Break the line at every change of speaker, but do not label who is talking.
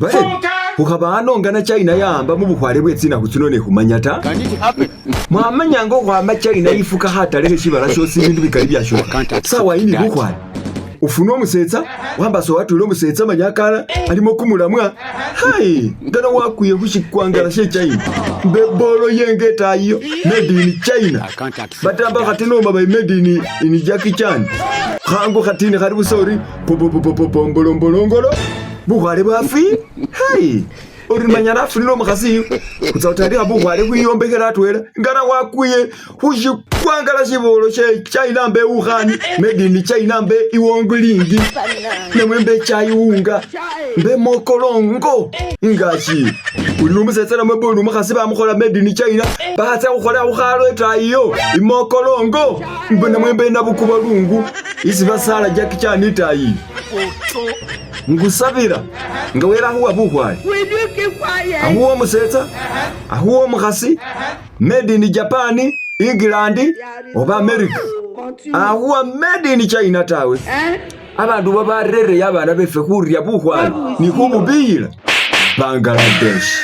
Balebe, khukhaba ano ngana China ya'amba mu bukhwale bwe tsinakhu tsino ne khumanya ta. Mwamanya nga okhwama China ifuka khatale khe shibala shosi ibindu bikali byashukha. Sawa yi ni bukhwale. Ufuna omusetsa, wambasa watwela omusetsa manya akala alimo kumulamwa. Hai, ngana wakwiye khu shikwangala she China. Mbe bolo yenga etayiyo, made in China. Batamba khatinoma bai made in, in Jackie Chan. Khangu khatini khali busa ori popopopopombolombolongolo. Bukhwale bwafwi. Hai, ori manya nafunile omukhasi yu. Khutsa khutandikha bukhwale khwiyombekhela atwela. Ngana wakwiye khu shikwangala shibolo she China mbe Wuhan, made in China mbe Iwongling. Namwe mbe Chaiwunga. Mbe mokolongo. Ingashi. Uli numusetsa namwe mbe uli umukhasi bamukhola made in China. Batsa khukhola khukhalo etayiyo. Imokolongo. Mbe namwe mbe nabukuba lungu. Isi basala Jackie Chan itayi. Ngusabila nga wele akhuwa bukhwale. Akhuwa omusetsa, akhuwa omukhasi, made in Japan, England oba America. Akhuwa made in China tawe. Abandu babarereyo abana befe khurya bukhwale ni khububiyila. Bangladesh.